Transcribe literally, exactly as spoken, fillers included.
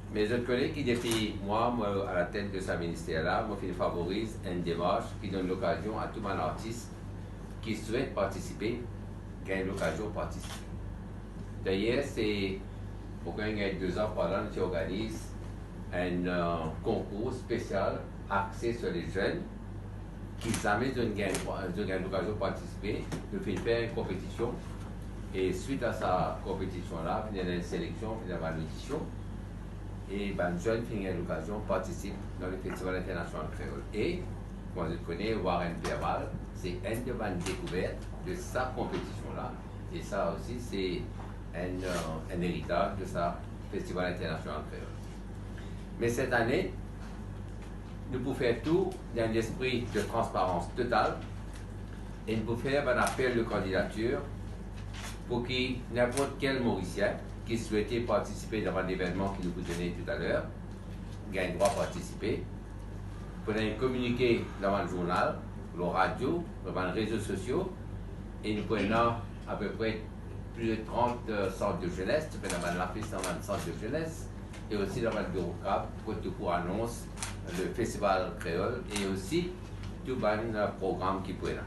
Me zot kone ki depi mwa mo alatet de sa minister la, mo finn favoriz enn demars ki donn lokazion a tou bann artis ki swet partisipe, gagn lokazion partisipe. Dayer, se, pou gagn de-z-an, trwa-z-an, nou ti organiz enn, euh, konkour spesial axe sur les jeunes, ki zame zot gagn, zot gagn lokazion partisipe. Nou finn fer enn konpetision, e swit a sa konpetision la, finn ena enn seleksion, finn ena bann odision, e bann zenn finn gagn lokazion partisipe dan le Festival Internasional Kreol. E, kouma zot kone, Warren Perval, se enn de bann dekouvert de sa konpetision la, e sa osi, se enn, euh, enn eritaz de sa Festival Internasional Kreol. Me set ane, nou pou fer tou dan enn lespri de transparans total, e nou pou fer bann apel de kandidatir pou ki ninport kel Morisien ki swete partisipe dan bann evennman ki nou pou done toutaler, gagn drwa partisipe. Pou ena enn kominike dan bann zournal, lor radio, lor bann rezo sosio, e nou pou ena apepre plis de trant, euh, sant de zenes, nou pou ena bann lafis dan bann sant de zenes, e osi dan bann biro kab, kot nou pou anons le Festival Kreol, e osi tou bann, euh, program ki pou ena.